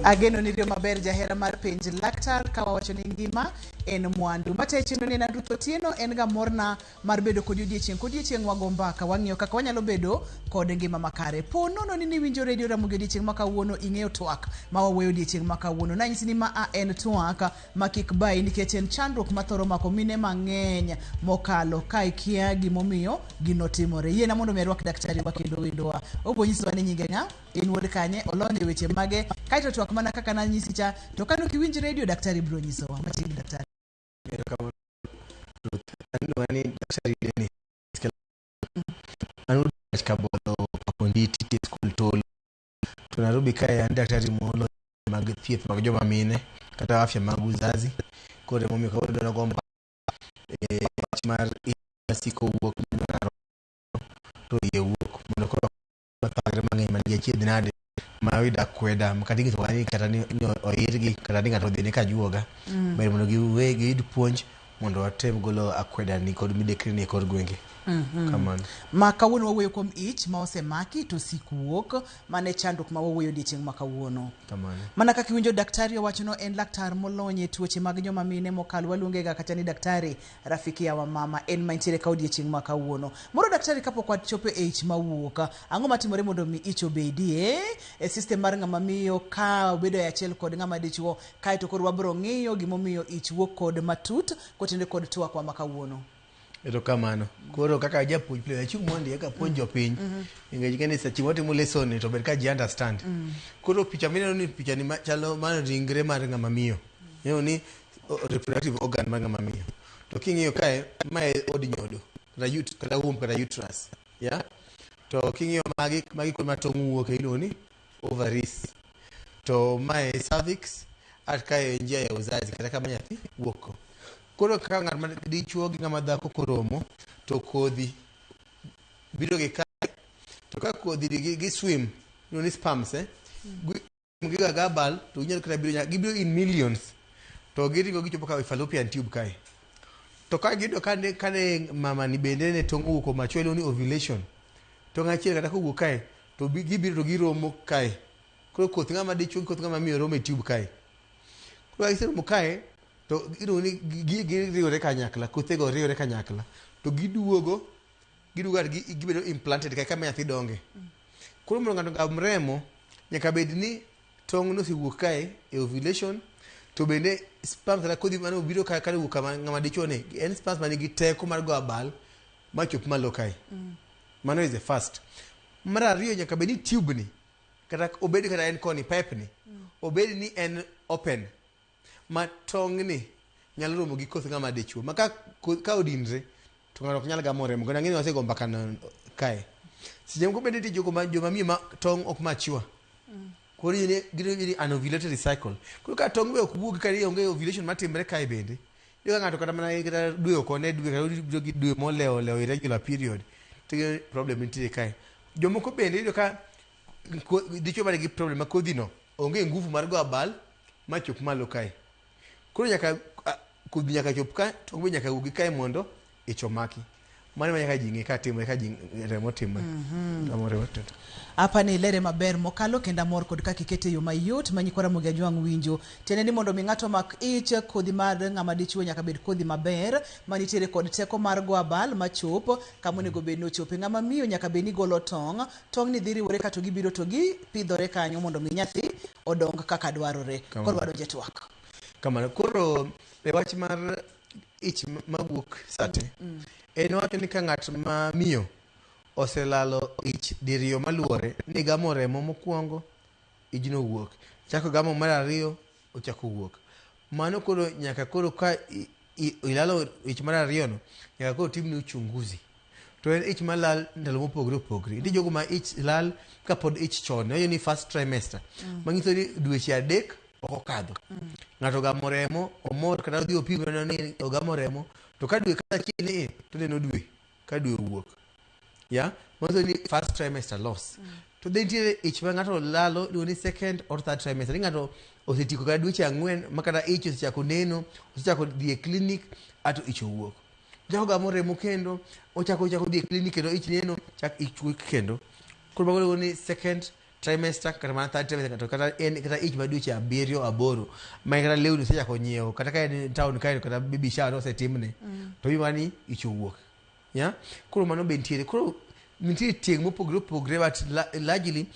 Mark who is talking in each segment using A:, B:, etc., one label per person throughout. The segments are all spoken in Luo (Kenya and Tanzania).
A: Ageno ni riyo maber jahera mar penj laktar ka wawacho ni ngima en mwandu. Matayo chenro ni en Ruth Otieno, en ga morna mar bedo kodi odiechieng' kodiechieng' wago mbaka wang'iyo kaka wanyalo bedo kod ngima makare. Po nono ni niwinjo redio Ramogi odiechieng' ma kawuono ing'eyo twak ma wawuoyo odiechieng' ma kawuono. Nanyisi ni ma a en twak ma kik bayi nikech en chandruok mathoro mako mine mang'eny mokalo ka ikia gimomiyo gino timore. Yiena mondo mi arwak daktari wa kendo wendowa. Obiro nyisowa ni nyinge ng'a? En wuod kanye, olony e weche mage, kaeto twak mana kaka nanyisi cha, to kane ok iwinj redio, daktari biro nyisowa. Machiegni daktari.
B: Erokamano Ruth. An iluonga ni Daktari Dennis Kela. An wuod Mach Kabodho Kaponditi Tea School Tolo. To Nairobi kae an daktari molony mag thieth mag joma mine kata afya mag uzazi. Koro emomiyo kawuono adwa nago mbaka e wach mar ich masiko wuok to iye wuok mondo koro mathagre mang'eny man gi achiedh nade ma oyudo akweda ma kata inyisowa ni kata ni oirgi kata ni ng'ato odhine ka ajuoga ber mondo giwe giyud puonj mondo watem golo akweda ni kod midekre ni e kor gwenge kamano.
A: Ma kawuono wawuoyo kuom ich ma osemaki to sik wuok, mano e chandruok ma wawuoyo odiechieng' ma kawuono.
B: Kamano.
A: Mana kaka iwinjo daktari owachono en laktar molony e tuoche mag joma mine mokalo waluongega kata ni daktari Rafiki ya wamama en ma nitiere ka odiechieng' ma kawuono. Moro daktari kapok wachopo e ich mawuok, ang'o matimore mondo mi ich obedie e system mar ng'ama miyo ka obedo e achiel kod ng'ama dichuo kaeto koro wabiro ng'iyo gimomiyo ich wuok kod matut kotenore kod twakwa ma kawuono.
B: Erokamano. Koro kaka japuonj pile achung' mondi eka puonj jopiny. Nikech ing'e ni seche watimo lesson ni to ber ka ji understand. Koro picha mineno ni picha ni chalo mar ringre mar ng'ama miyo. Ineno ni reproductive organ mar ng'ama miyo. To king'iyo kae, mae od nyodo, kata ut, kata womb, kata uterus. Yeah? To king'iyo magi, magi kuonde ma tong' wuoke iluongo ni ovaries. To mae cervix, at kae njia ya uzazi, kata kama nyathi wuok. Koro kaka ng'at ma dichuo gi ng'ama dhako koromo, to kodhi biro gi kae, to ka kodhi gi swim, iluongo ni sperms, eh? Giga gabal to ginyalo kata biro nyaka gibiro in millions to giringo gichopo ka e fallopian tube kae to ka giyudo kane kane mama ni bende ne tong' owuok macho iluongo ni ovulation tong' achiel kata kowuok kae to gibiro to giromo kae koro koth ng'ama dichuo gi koth ng'ama miyo romo e tube kae koro ka giseromo kae to iluongo ni giriwore kanyakla kothego riwore kanyakla to giduogo giduogo gibedo implanted kae kama nyathi donge. Koro mondo ng'ato ogam remo, nyaka bed ni tong' nosewuok kae e ovulation to bende sperms kata kodhi mane obiro kae kane owuok kama ng'ama dichuo ni en sperms manigi teko mar go abal machop malo kae. Mano is the first. Mar ariyo nyaka bed ni tube ni kata obed kata en koni pipe ni obed ni en open ma tong'ni nyalo romo gi koth ng'ama dichuo ma ka, ka odinre to ng'ato ok nyal gamo remo kendo ang'e ni wasego mbaka no kae seche moko bende nitie jogo ma joma miyo ma tong' ok mature koro iyudo ni ni anovulatory cycle koro ka tong' be ok wuog ka onge ovulation matimre kae bende iyudo ka ng'ato kata mana kata dwe ok one dwe kata obiro gi dwe molewo olewo irregular period to problem nitie kae jomoko bende iyudo ka dichuo man gi problem ma kodhi no onge nguvu mar go abal machop malo kae koro nyaka kodhi nyaka chop ka tong' be nyaka wuogi kae mondo ich omaki mano ema nyaka ji ng'e ka timore ka ji remo timore Remo remo timore.
A: Apa ni ilere maber mokalo kendo amor kod kaka ikete e yo mayot ma nyikwa Ramogi Ajwang' winjo. Tiende ni mondo mi ng'ato omak ich, kodhi mar ng'ama dichuo nyaka bed kodhi maber manitiere kod teko mar go abal machop kama onego bed ni ochope. Ng'ama miyo nyaka bed ni golo tong', tong' ni dhi riwore kato gibiro to gipidhore kanyo mondo mi nyathi odong kaka dwarore. Koro wadonje twak.
B: Kamano. Koro e wach mar ich mawuok sate, en wacho ni ka ng'at ma miyo oselalo ich diriyo maluwore ni gamo remo mokwongo, ijno wuok. Chako gamo mar ariyo, ochako wuok. Mano koro nyaka koro ka ilalo ich mar ariyo no, nyaka koro timni uchunguzi. To en ich malal ndalo mopogore opogore. Nitie jogo ma ich lal kapod ich chon, wacho ni first trimester. Manyiso ni dweche adek ok okadho. Ng'ato ogamo remo, omor kata odhi opim oneno ni ogamo remo, to ka dwe kata achiel ni to oneno dwe ka dwe owuok. Ya, manyiso ni first trimester loss. To then nitiere ich ma ng'ato lalo iluongo ni second or third trimester. Ni ng'ato osetieko kata dweche ang'wen ma kata ich osechako neno, osechako dhi e clinic ato ich owuok. Ochako gamo remo kendo, ochako ochako dhi e clinic kendo ich neno, chak ich wuok kendo. Koro mago iluongo ni second trimester kata mana third trimester, to kata en kata ich ma dweche 7 8 ma kata lewni osechako nyiewo, kata ka en town kae, kata baby shower osetimne, to iyudo ni ich owuok. Yeah, koro mano be nitiere. Koro nitie tieng' mopogore opogore, but largely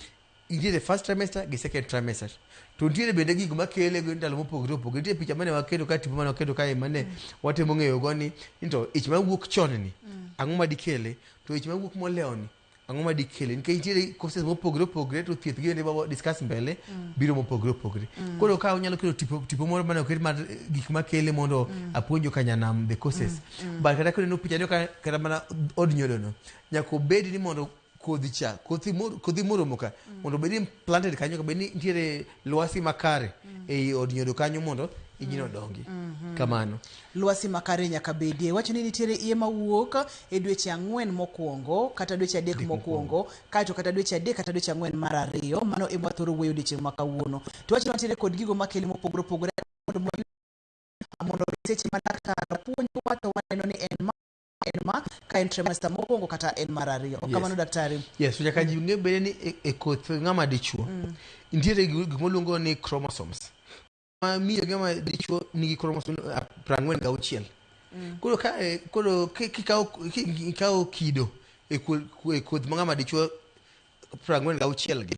B: nitiere first trimester gi second trimester. To nitiere bende gik makele gi ndalo mopogore opogore. Nitie picha mane waketo ka, tipo mane waketo kae, mane watemo ng'eyo go ni to ich mawuok chon ni, ang'o madikele? To ich mawuok molewo ni, ang'o madikele? Nikech nitiere causes mopogore opogore, to thieth gi bende wa discuss mbele biro mopogore opogore. Koro ka unyalo kelo tipo moro mane oket mar gik makele mondo apuonjo kanyanam the causes. But kata kineno picha ni kata mana od nyodo no, nyaka obed ni mondo kodhi cha, kodhi moromo ka mondo obed ni planted kanyo, bed ni nitiere lwasi makare ei od nyodo kanyo mondo ijno dongi kamano.
A: Lwasi makare nyaka bedie. Wacho ni nitiere iye mawuok e dweche 4 mokwongo kata dweche 3 mokwongo, kaeto kata dweche 3 kata dweche 4 mar ariyo. Mano ema wathoro wuoyo odiechieng' ma kawuono. To wacho wantiere kod gigo makele mopogore opogore mondo seche ma laktar puonjowa to waneno ni en ma ka en trimester mokwongo kata en mar ariyo. Ok kamano, daktari?
B: Yes, to nyaka ji ng'e bende ni e koth ng'ama dichuo nitiere gik moluongo ni chromosomes. Ma miyo gi ng'ama dichuo nigi chromosome 46. Koro ka koro kikawo kido e koth ma ng'ama dichuo 46 gi,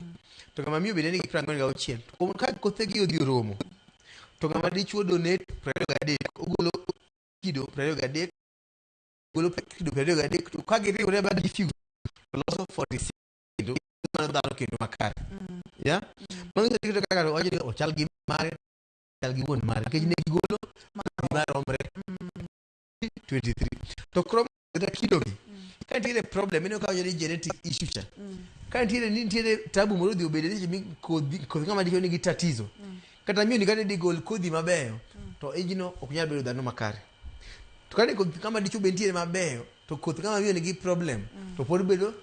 B: to ng'ama miyo bende nigi 46. To ka kothegi odhi oromo, to ng'ama dichuo donate 23, ogolo kido 23, golo kido 23, to ka giriwore ba gifuse to loso 46 kendo mano dhano kendo makare. Yeah? Mano nyiso ni kaka wacho ni ochal gi mare, chal gi wuon mare, nikech ne gigolo maromre 23. To chromosome kata kido gi, ka nitiere problem, ineno ka wacho ni genetic issue cha. Ka nitiere tabu moro odhi obede ni mi kodhi ng'ama dichuo nigi tatizo. Kata miyo ni kata digol kodhi mabeyo, to ijno ok nyal bedo dhano makare. To ka kodhi ng'ama dichuo be nitiere mabeyo, to koth ng'ama miyo nigi problem, to pod bedo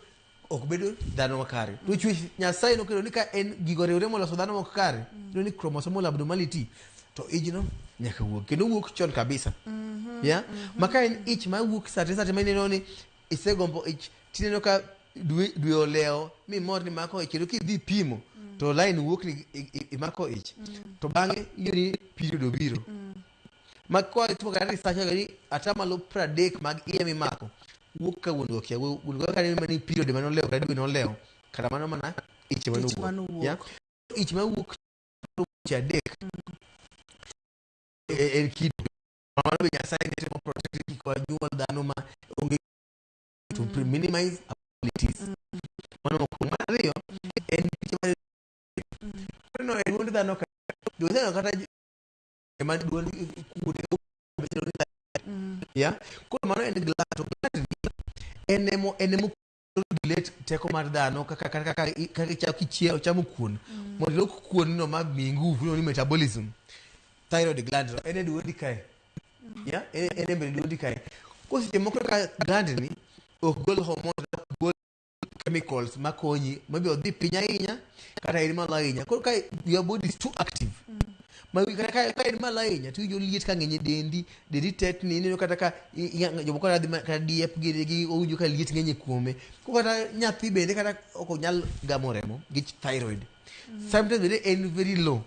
B: ok bedo dhano makare. To chwech Nyasaye nokelo ni ka en gigo riwre moloso dhano mok kare, iyudo ni chromosomal abnormality, to ijno nyaka wuog. Kendo wuok chon kabisa. Yeah? Ma ka en ich mawuok sate sate ma ineno ni isegombo ich, tineno ka dwe olewo mimor ni mako ich, kendo kidhi pimo to line wuok ni imako ich. To bang'e iyudo ni period obiro. Ma kwa timo kata research ni 30% mag iye mimako wuok ka wuon go kia. Wuon go ka ni period mane olewo kata dwe nolewo, kata mano mana ich mane
A: Ich mane
B: owuok.
A: owuok.
B: Yeah? Ich mawuok dweche 3 en kido. Mano be Nyasaye ne temo protect kik wanyuol dhano ma onge, to minimize abnormalities. Mano mokwongo. Mar ariyo en picha mar no e duond dhano ka duond dhano kata ema duond kuonde. Yeah, koro mano en gland, to gland ni en emo regulate teko mar dhano, kaka ichako kichiewo chamo kuon mondo ilok kuon no ma miyi nguvu, iluongo ni metabolism. Thyroid gland no en e duondi kae. Yeah, en e mbele duondi kae. Koro seche moko ka gland ni ok gol hormones, ok gol chemicals makonyi, maybe odhi piny ahinya kata en malo ahinya. Koro ka your body is too active, ma kata ka en malo ahinya, to iwinjo liet ka ng'eny e dendi, dendi tetni. Ineno kata ka jomoko kata dhi kata diep gini gi owinjo ka liet ng'eny e kuome. Koro kata nyathi bende kata ok onyal gamo remo gi thyroid. Sometimes bende en very low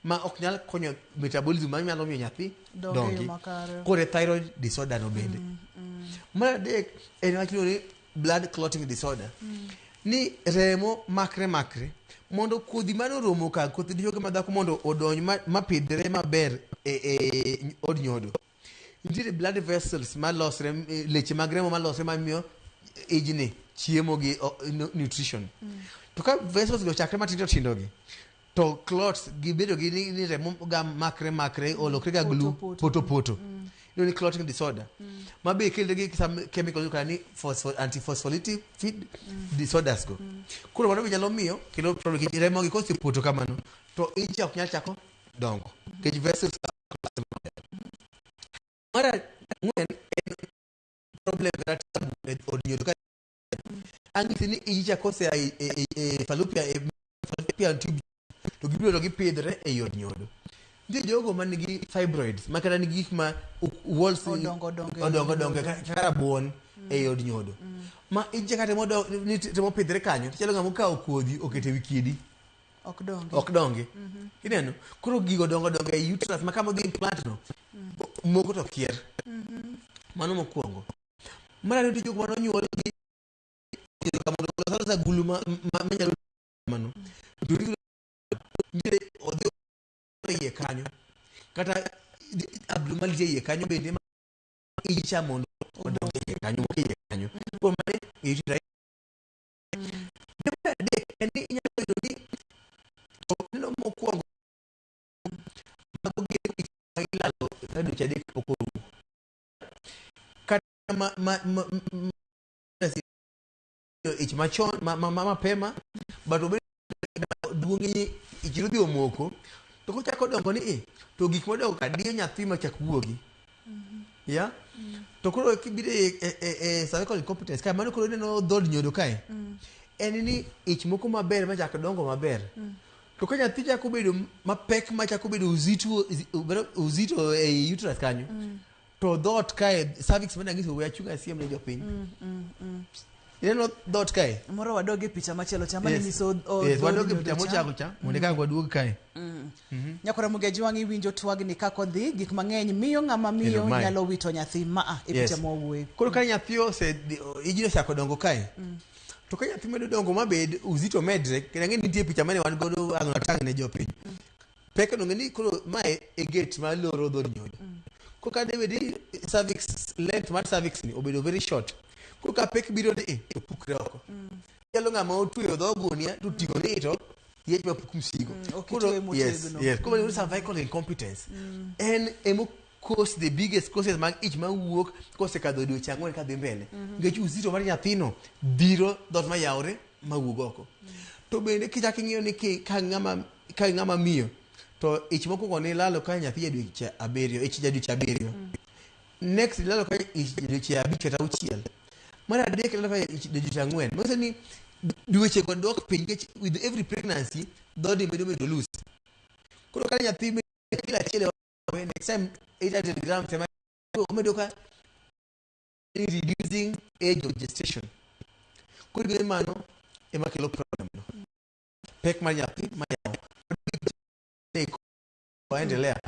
B: ma ok nyal konyo metabolism ma nyalo miyo nyathi
A: dongo e yo
B: dongi.
A: Makare.
B: Koro e thyroid disorder no bende. Mar adek en wach miluongo ni blood clotting disorder, ni remo makre makre mondo kodhi mane oromo ka koth dichuo gi madhako mondo odonj mapidhre maber e od nyodo. Nitiere blood vessels malosre, leche mag remo malosre mamiyo ijni chiemo gi nutrition. To ka vessels go ochakre matindo tindo gi to clots gibedo gi ni remo ga makre makre, olokre ga glue.
A: Poto,
B: poto poto. Iluongo ni clotting disorder, ma be kelre gi some chemical kata ni antiphospholipid disorders go. Koro mano be nyalo miyo kelo problem, nikech remo gi kosepoto kamano to ich ok nyal chako dongo nikech vessels. Mar ang'wen en problem kata tabu e od nyodo. Ka ang'isi ni ich cha kosea e fallopian tube to gibiro to gipidhre ei od nyodo. Nitie jogo man gi fibroids ma kata nigi gik ma walls
A: odongo dongo e
B: odongo
A: od
B: dongo
A: nyodo.
B: Kaka rabuon. Ei od nyodo ma ije ka temo ni temo pidhre kanyo, to chalo ng'ama okawo kodhi oketo e wi kidi.
A: Ok dongi.
B: Ok dongi. Ineno koro gigo dongo dongo ei uterus ma kama odhi implant no, moko to kier. Mano mokwongo. Mar ariyo, nitie jok manonyuol gi mondo olos alosa agulu ma nyalo mano to nitiere odhi iye kanyo kata abnormality e iye kanyo bende ma ich cha mondo odong iye kanyo, mok iye kanyo. Koro mane uterine. Mar adek en ni inyalo yudo ni to neno mokwongo mago gin ich ma ilalo ka dweche 3 pok orumo kata ma ich machon ma mapema, but obed duong'e ich odhi omoko to kochako dongo ni to gik madongo ka diyo nyathi machak wuogi ya. To koro kibiro e cervical incompetence kae, mano koro ineno dhood nyodo kae en ni ich moko maber machak dongo maber, to ka nyathi chako bedo mapek machako bedo uzito uzito ei uterus kanyo, to dhoot kae, cervix mana nyiso we achung' asiem ne jopiny. Ineno dhoot kae.
A: Moro wadog e picha machielo cha mane nyiso
B: Yes,
A: dhood
B: wadog e
A: nyodo
B: picha
A: cha.
B: mochako cha mondo eka waduog kae.
A: Nyakora Mugeji wang' iwinjo twagni kaka odhi, gik mang'eny miyo ng'ama miyo
B: Ero, mae.
A: nyalo wito nyathi maa e picha mwawuoye.
B: Koro ka nyathi ose ijni osechako dongo kae, to ka nyathi medo dongo mabed uzito medre, kendo ang'e ni nitie picha mane wan godo ang' natang' ne jopiny pek no, ng'e ni koro mae e gate ma loro dhood nyodo. Koro ka debed ni cervix, length mar cervix ni obedo very short, koro ka pek biro ni to pukre oko. Chalo ng'ama otweyo dho gunia to ting'o ni to yiech mapuk msigo.
A: Ok
B: Koro-
A: itwe
B: yes,
A: motegno.
B: Yes, koro mm. Cervical incompetence en emo cause the biggest causes mag ich mawuok kosekadho dweche 4 kadhi mbele, nikech uzito mar nyathino dhiro dhoot mayawre mawuog oko. To bende kichak ing'iyo ni ka ng'ama miyo to ich mokwongo nilalo ka nyathi ja dweche 7, ich ja dweche 7. Next ilalo ka ich ja dweche 5 kata 6. Mar adek ilalo ka ich ja dweche 4. Manyiso ni dweche go dok piny, nikech with every pregnancy dhoodi medo bedo loose. Koro ka nyathi kilo achiel, next time 800 grams ema omedo ka reducing age of gestation. Koro gine mano ema kelo problem no, pek mar nyathi mayawo waendelea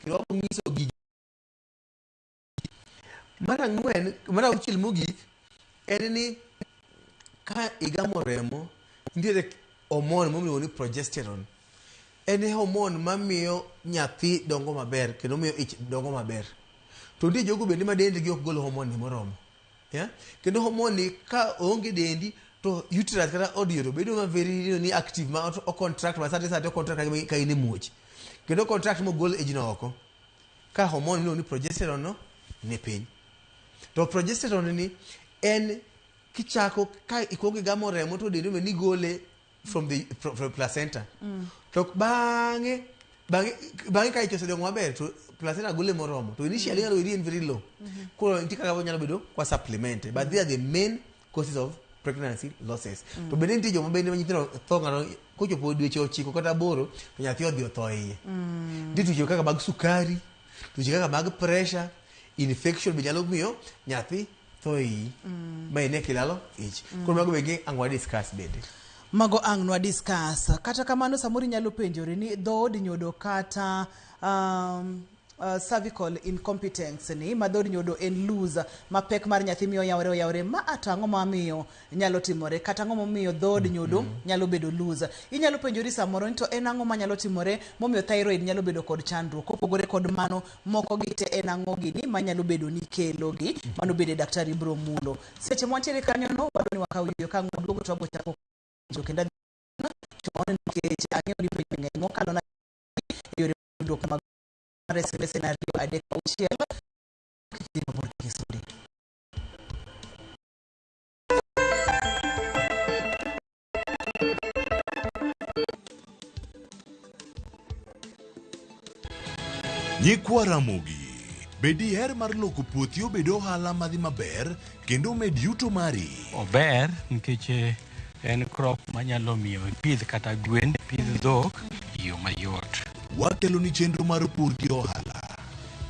B: kendo nyiso gigi. Mar ang'wen, mar auchiel mogik en ni ka igamo remo, nitiere hormone miluongo ni progesterone. En e hormone mamiyo nyathi dongo maber kendo miyo ich dongo maber. To nitie jogo bende ma dendgi ok gol hormone ni moromo, yeah? Kendo hormone ni ka oonge dendi to uterus kata od nyodo bedo ma very ni active ma o contract ma sate sate o contract ka in e muoch kendo contract mogol ijno oko ka hormone miluongo ni progesterone no ni piny. To progesterone ni en kichako ka ikwongo igamo remo to dendi onego ni gole from placenta. To bang'e ka ich osedongo maber to placenta gole moromo, to initially inyalo yudo en very low. Koro nitie kaka wanyalo bedo kwa supplement, but they are the main causes of pregnancy losses. To bende nitie joma bende ma nyithindo tho ng'ato kochopo dweche 9 kata 8 to nyathi odhi otho e iye. Nitie tuoche kaka mag sukari, tuoche kaka mag pressure, infection be nyalo miyo nyathi tho e iyi ma ine kilalo ich. Koro mago be ang' wa discuss bende.
A: Mago ang' nwa discuss. Kata kamano samoro inyalo penjori ni dhood nyodo kata cervical incompetence ni ma dhood nyodo en loose ma pek mar nyathi miyo oyawore oyawore ma to ang'o mamiyo nyalo timore, kata ang'o momiyo dhood nyodo nyalo bedo loose. Inyalo penjori samoro ni to en ang'o manyalo timore momiyo thyroid nyalo bedo kod chandruok. Kopogore kod mano moko gi te, en ang'o gini manyalo bedo ni kelo gi? Mano bende daktari bro mulo seche mwantiere kanyo no. Wadwa ni wakaw yweyo, ka ang' waduogo to wabro chako penjo kendo adhi chon nikech ang'eyo ni penjo ng'eny mokalo na e yore tudruok mag mar SMS en 236. Kik idhi mabor kik isudi.
C: Nyikwa Ramogi, be diher mar loko puothi obed ohala madhi maber kendo omed yuto mari?
D: Ober nikech en crop manyalo miyo ipidh kata gwen, ipidh dhok e yo mayot.
C: Wakelo ni chenro mar pur gi ohala.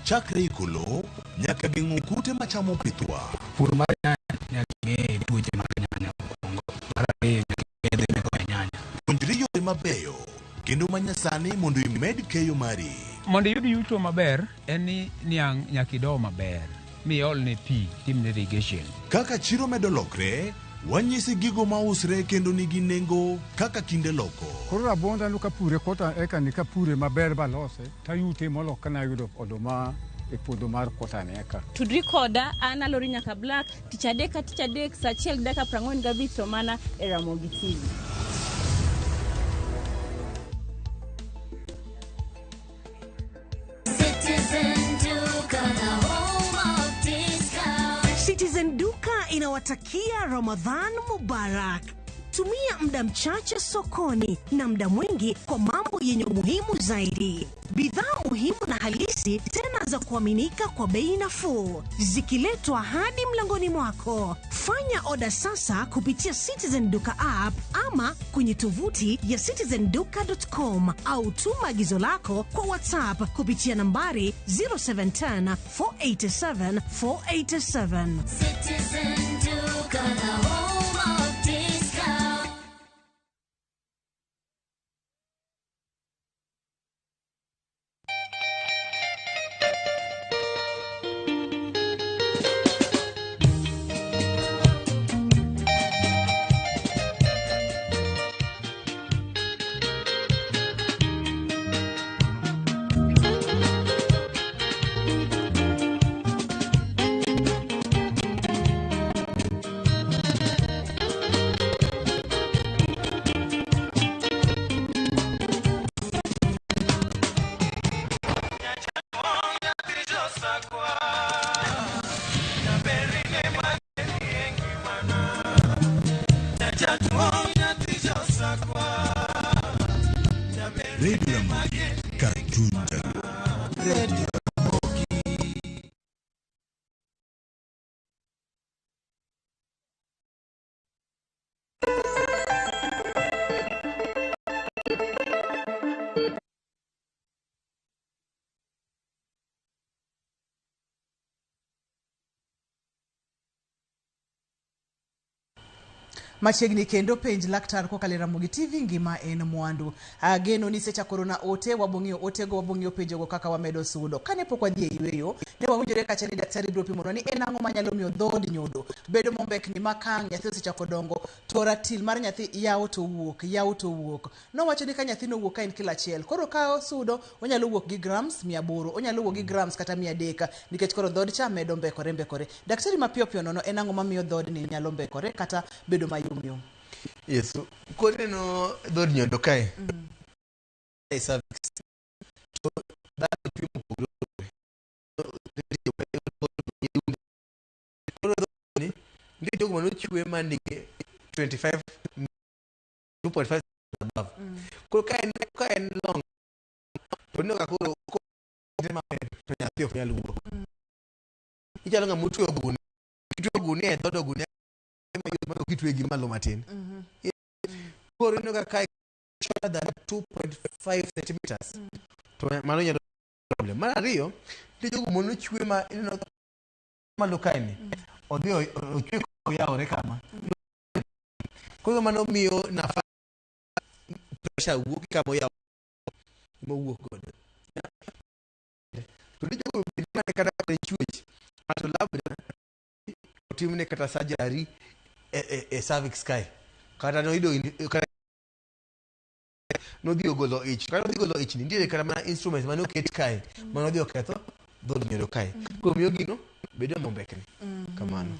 C: Chakre iko lowo nyaka geng'o kute machamo pithwa.
D: Pur mar nyanya nyaka ing'e tuoche mag nyanya mokwongo. Mar ariyo nyaka ing'e yedhe migoyo e nyanya.
C: Puonjri yore mabeyo kendo manyasani mondo imed keyo mari.
E: Mondo iyud yuto maber en ni niang' nyaka ido maber miolne pi timne irrigation.
C: Kaka chiro medo lokre, wanyisi gigo mausre kendo nigi nengo kaka kinde loko.
F: Koro rabuonda no kapure kota eka ni kapure maber balose tayute molo kana yudo oduma e puodho mar kota ni eka.
G: Tudri koda an Alori Nyaka Black tich adek ka tich adek saa achiel gi dakika 45 to mana e Ramogi TV.
H: Citizen Duka inawatakia Ramadhan Mubarak. Tumia muda mchache sokoni na muda mwingi kwa mambo yenye umuhimu zaidi. Bidhaa muhimu na halisi tena za kuaminika kwa bei nafuu, zikiletwa hadi mlangoni mwako. Fanya oda sasa kupitia Citizen Duka app ama kwenye tovuti ya citizenduka.com au tuma agizo lako kwa WhatsApp kupitia nambari 0710 487 487.
I: Citizen Duka, the home of discount.
C: Radio Ramogi, kar chuny Jaluo.
A: Machiegni kendo penj laktar kokalo e Ramogi TV ngima en mwandu. Ageno ni sechako orona ote, wabong'iyo otego, wabong'iyo penjogo kaka wamedo sudo. Kane pok wadhi e yweyo, ne wawinjore kacha ni daktari biro pimonwa ni en ang'o manyalo miyo dhood nyodo bedo mombekni ma ka ang' nyathi osechako dongo to ratil mar nyathi yawo to wuok, yawo to wuok. Nowacho ni ka nyathi nowuok ka en kilo achiel, koro ka osudo onyalo wuok gi grams 800, onyalo wuok gi grams kata 300 nikech koro dhood cha medo mbekore mbekore. Daktari mapiyo piyo nono en ang'o mamiyo dhoodni nyalo mbekore kata bedo mayom yom?
B: Yes, koro ineno dhood nyodo kae. E cervix. To dhano chwe mopogore opogore. Koro dhoodni nitie jogo manochwe man nigi 25 2.5 above. Koro ka en long to ineno ka koro maber to nyathi ok nyal wuok. Ichalo ng'ama otweyo ogunia. Kitweyo ogunia e dhood ogunia mayot mano kitweye gi malo matin. Koro ineno ka kae shorter than 2.5 centimeters. To mano nyalo problem. Mar ariyo, nitie jogo manochwe ma ineno malo kae ni odhi ochwe koyawore kama. Koro mano miyo nafas pressure wuok kama oyaw mowuok godo. To nitie jogo bende mane kata kare chwech ng'ato labda otimne kata surgery e cervix kae kata noyudo kata nodhi ogolo ich kata nodhi golo ich ni nitiere kata mana instruments mane oket kae mane odhi oketho dhood nyodo kae koro miyo gino bedo mombekni kamano.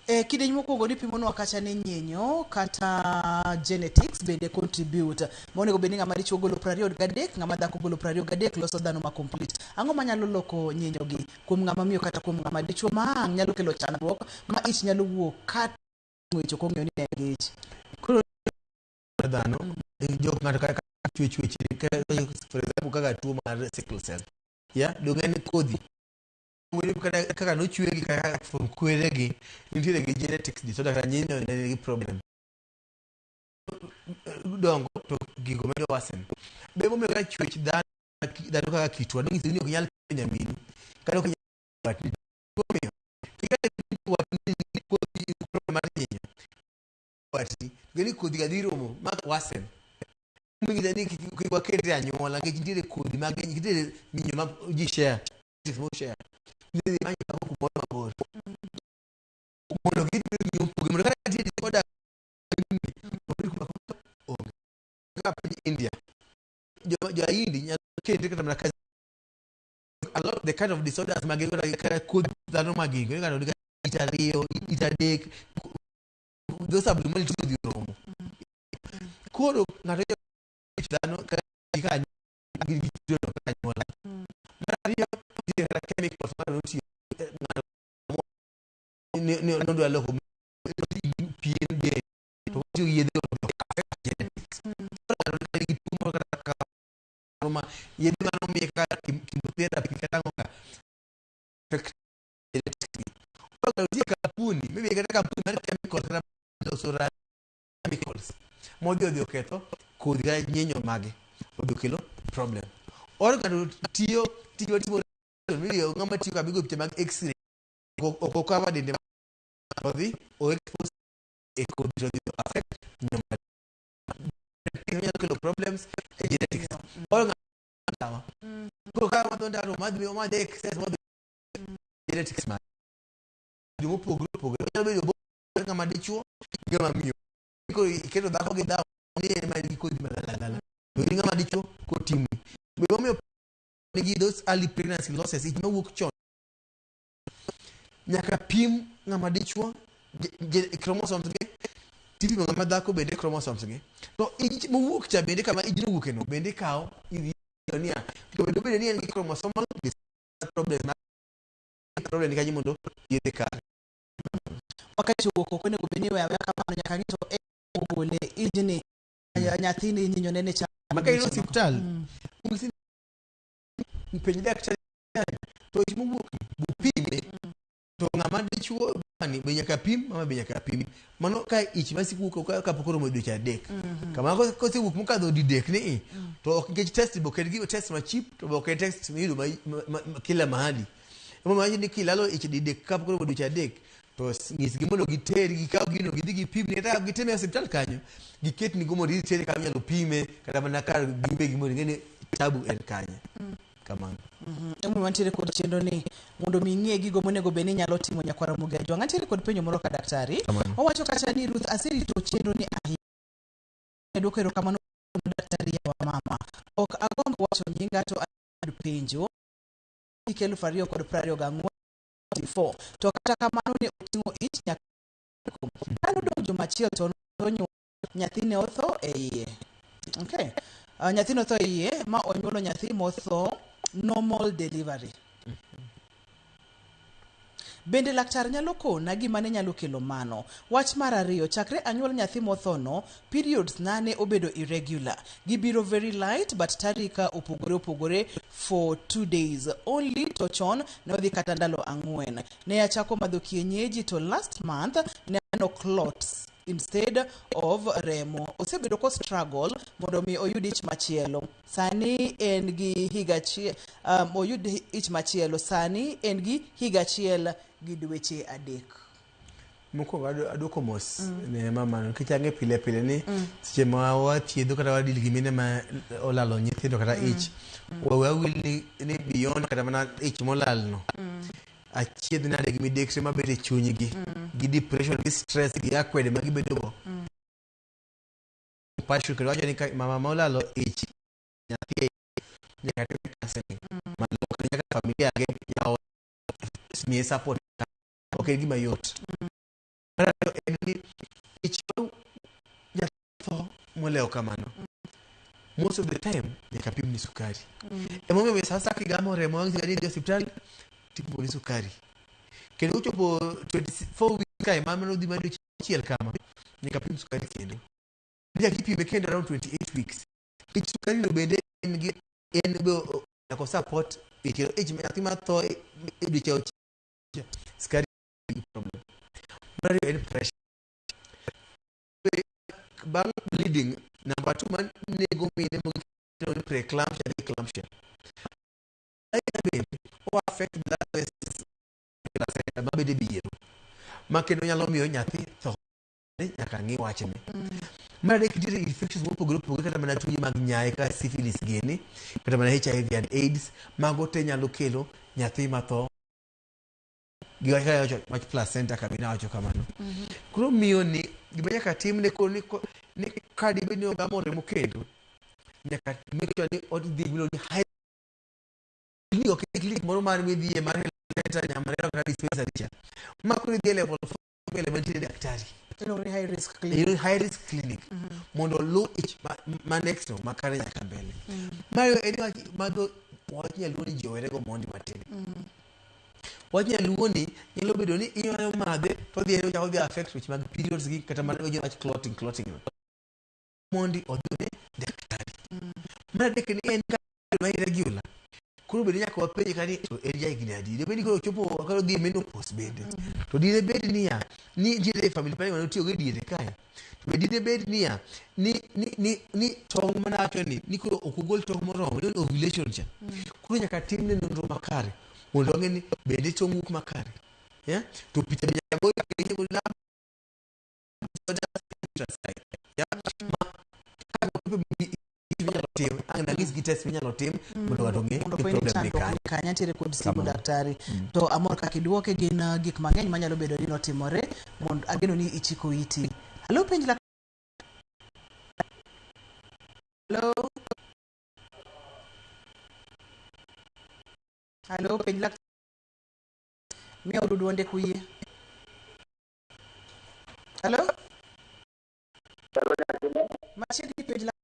A: E kidieny mokwongo nipimonwa kacha ni nyinyo kata genetics bende contribute. Monego bed ni ng'ama dichuo golo 23, ng'ama dhako golo 23 loso dhano ma complete. Ang'o manyalo loko nyinyo gi kuom ng'ama miyo kata kuom ng'ama dichuo ma ang' nyalo kelo chandruok ma ich nyalo wuok kata ng'wech ok ong'eyo ni en gi ich.
B: Koro dhano jok ng'ato kaka chwe chwech for example kaka tuo mar sickle cell ya donge en kodhi kata kaka nochwegi kaka from kweregi nitiere gi genetics disorder kata nyinyo ne nigi problem dongo to gigo medo worsen be momiyo kaka chwech dhano dhano kaka kitwa nonyiso ni ok nyal kendo nyaminu. Kata ok inyal watni. Omiyo, kikata watni ni kodhi problem mar nyinyo. Watni, to ni kodhi ga dhi romo ma wasen. Ming'isa ni kik kik wakendre e anyuola nikech nitiere kodhi mag nitiere nyinyo ma ji share. Mo share. Nitiere manyo kumoro mabor. Mondo gibed gi mopogore mondo kata nitie disorder obed kuma onge. Kaka piny India, jo jo Hindi nyalo kendre kata mana a lot the kind of disorders mag gin kata kodhi dhano mag gin kata nigi it ariyo, it adek, those abnormalities odhi romo. Koro ng'ato nyalo dhano kata kaka gin gi kido kaka anyuola. Mar ariyo, nitie kata chemicals ma ng'ato notiyo ng'ato nodwa loko pien del to otiyo gi yedhe go affect genetics. Koro ng'ato nigi tuo moro kata kaka ma yedhe manomiye kaka chemotherapy kata ang'o ka affect genetics gi. Koro ng'ato nitie kampuni maybe kata kampuni mar chemicals kata loso chemicals modhi odhi oketho kodhi kata nyinyo mage odhi okelo problem. Or ng'ato tiyo tij watimo maybe ng'ama tiyo kama igo picha mag x-ray ok okawa dende odhi o expose e kodhi to odhi affect nyinyo mage. Onyalo kelo problems e genetics. Or ng'ato ndawa. Koro ka madho ndawa to madhi madhi excess modhi genetics mage. Jomopogore opogore. Onyalo bedo bo ng'ama dichuo gi ng'ama miyo. Koro iketo dhako gi dhawo ni en ma nigi kodhi magalagala. To in ng'ama dichuo kotimni. Be momiyo nigi those early pregnancy losses ich mawuok chon. Nyaka pim ng'ama dichuo chromosomes ge tipimo ng'ama dhako bende chromosomes ge. To ich mowuok cha bende kama ijno owuoke no bende ikawo idhi niya to bende obedo ni en gi chromosomal problem problem ni kanyo mondo thiedhe kare.
A: Wakati owuok oko onego bed ni iweyo aweya kamano nyaka ng'i to e ogole ijni nyathini nyinyo nene cha
B: Maka in osiptal ung'isi ni penj daktari to ich mowuok bupime to ng'ama dichuo ni be nyaka pim mama be nyaka pim mano ka ich masiko wuok kapok oromo dweche adek kamano kosewuok mokadho didek ni i to ok nikech test be ok en gima test ma cheap to be ok en test miyudo ma kila mahali emomiyo awacho ni kilalo ich didek kapok oromo dweche adek to nyisgi mondo giter gikaw gino gidhi gipimni kata gitime e osiptal kanyo giketni go mondo idhi tere kama inyalo pime kata mana kar giwegi mondo ing'e ni tabu en kanye kamano.
A: Emomiyo wantiere kod chenro ni mondo mi ing'e gigo monego bed ni inyalo timo nyakwar Ramogi Ajwang'. Antiere kod penjo moro ka daktari.
B: Kamano.
A: Owacho kacha ni Ruth aserito chenro ni ahinya. Duoko erokamano daktari yawa mama. Ok agomb wacho nyinga to ad penjo hik 2024 24 to kata kamano ne oting'o ich nyaka kane odong' juma achiel to nonyuol nyathi ne otho e iye. Okay. Nyathi notho e iye ma onyuolo nyathi motho normal delivery. Bende laktar nyalo kona gima ne nyalo kelo mano? Wach mar ariyo, chakre anyuol nyathi mothono, periods na ne obedo irregular. Gibiro very light but tarika opogore opogore for 2 days only to chon ne odhi kata ndalo 4. Ne achako madho kienyeji to last month ne aneno clots instead of remo. Osebedo ko struggle mondo mi oyud ich machielo. Sani en gi higa achiel, oyud ich machielo. Sani en gi higa achiel gi dweche 3.
B: Mokwongo aduoko mos ne mamano nikech ang'e pile pile ni seche ma wathiedho kata wadil gi mine ma olalo nyithindo kata ich wawil ni beyond kata mana ich molalno achiedh nade gi midekre mabet e chunygi gi depression gi stress gi akwede ma gibedo go compassion kendo wacho ni ka mama ma olalo ich nyathi nyaka tim counseling malong'o nyaka familia ge jaot miye support ok en gima yot. Mar ariyo en ni ich jatho molewo kamano most of the time nyaka pim ni sukari. Emomiyo sasa kigamo remo wang' ni idhi osiptal tipimo ni sukari kendo kochopo 24 weeks kae ma mano dhi mana dweche auchiel kama nyaka pim sukari kendo nyaka ipime kendo around 28 weeks nikech sukari no bende en gi en be nyaka support ich kendo ich nyathi ma tho e dweche auchiel sukari nigi problem. Mar ariyo en pressure bang' bleeding number 2 man nego mine mogik ni preeclampsia gi eclampsia. Ahinya bende o affect blood vessels placenta mabedo e biero ma kendo nyalo miyo nyathi tho. Nyaka ng'i wachni. Mar adek nitiere infections mopogore opogore kata mana tuoche mag nyaye kaka syphilis gini kata mana HIV and AIDS mago te nyalo kelo nyathi matho gi wach kaka wacho wach placenta kabina wacho kamano. Koro miyo ni gima nyaka timne koro ni ko- ni ka dibed ni ogamo remo kendo nyaka make sure ni odhi gimiluongo ni high clinic ok en clinic moro mar midhiye mar health center Nyamarero kata dispensary cha ma koro idhi e level 4 mbele mantiere daktari
A: Iluongo ni high risk clinic.
B: Iluongo ni high risk clinic mondo oluw ich ma, ma next no makare nyaka mbele mar ariyo en wach madho wach nyaluo ni ji owerego mondi matin wach nyaluo ni nyalo bedo ni inyalo madhe to odhi ochako odhi affect weche mag periods gi kata mana weche wach clotting clotting no mondi odhi one daktari mar adek ni en ka ma irregular koro bende nyaka wapenje ka ni to en jahigni adi dibed ni koro ochopo koro odhi e menopause bende to dine bed niya ni nitiere family planning mane otiyogo e diere kae to be dine bed niya ni ni ni ni tong' mana wacho ni ni koro ok ogol tong' moromo ni ovulation cha koro nyaka timne nonro makare mondo wang'e ni bende tong' wuok makare yeah? To picha be nyaka go lab tim ang' nanyis gi test minyalo tim mondo ng'ato ong'e
A: mondo
B: ni
A: fweny
B: problem ni
A: chandruok
B: kanye
A: ni kanye antiere kod simu
B: Kamano.
A: daktari to amor kaka idwoke gin gik mang'eny manyalo bedo ni notimore mondo ageno ni ichiko iti halo penj lak halo halo penj lak miya udu duonde kuyie halo machiegni penj lak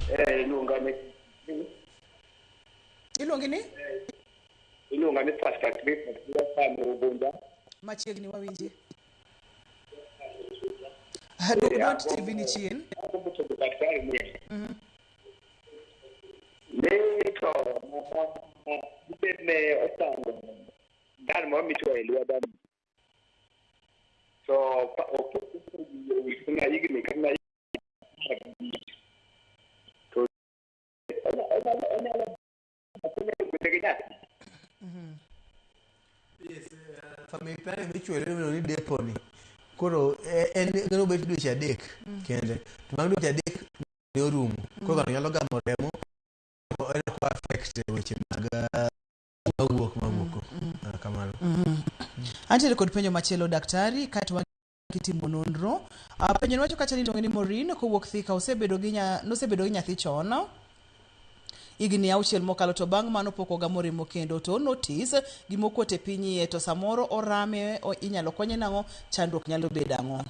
J: Eh, iluonga ni
A: iluongi ni
J: iluonga ni Pastor Chris Matias Rubunda.
A: Machiegni wawinji. Dwok dwond TV ni chien.
J: Agombo penjo daktari ni ni to dibed ne ochango dan moro michuoyo e lwedo ni. To pa- ok higni kata 15 to onyalo bedo gi nyathi.
B: Family planning michuoyo iluongo ni depo ni koro en en obet dweche 3 kende to bang' dweche 3 ne orumo koro ng'ato nyalo gamo remo to en ok affect weche mag mawuok mawuok Ah, kamano.
A: Antiere kod penjo machielo daktari kaeto kitimo nonro. Penjo ni wacho kacha ni iluonge ni Maureen kowuok Thika osebedo gi nya, nosebedo gi nyathi chon higni 6 mokalo to bang' mano pok ogamo remo kendo to notice gima okuot e piny iye to samoro orame o, inyalo konye nang'o chandruok nyalo bedo ang'o?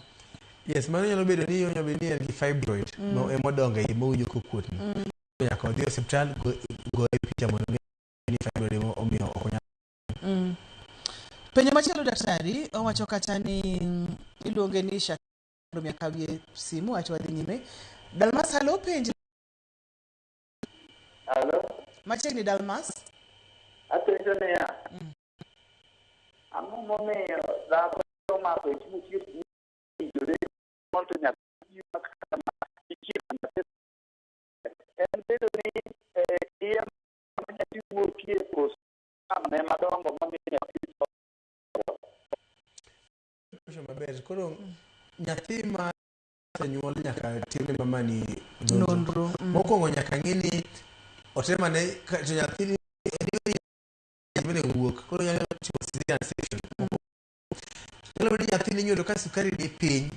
B: Yes, mano nyalo bedo ni onyalo bedo ni en gi fibroid mm. emodongo e iye mowinjo kokuotni. Nyaka odhi e osiptal goye picha mondo ong'e ni fibroid ema omiyo ok onyal.
A: Penjo machielo daktari owacho kacha ni iluonge ni Shakiro mi akawie simu acho wadhi nyime. Dalmas halo penj
J: Halo,
A: machiegni Dalmas.
J: apenjo niya, ang'o momiyo dhako omako ich mochiegni winjore to nyathi ywak kama ichiemo nyathi en bedo ni iye ma nyathi wuokie koso ne madongo mamiyo nyathi tho?
B: Question maber. Koro nyathi ma osenyuol nyaka timne mamani
A: Nonro.
B: Mokwongo nyaka ng'i ni otemane ka- to nyathi ni bende wuok koro nyalo timo cesarean section. Nyalo bedo ni nyathi ni nyuolo ka sukari ni piny,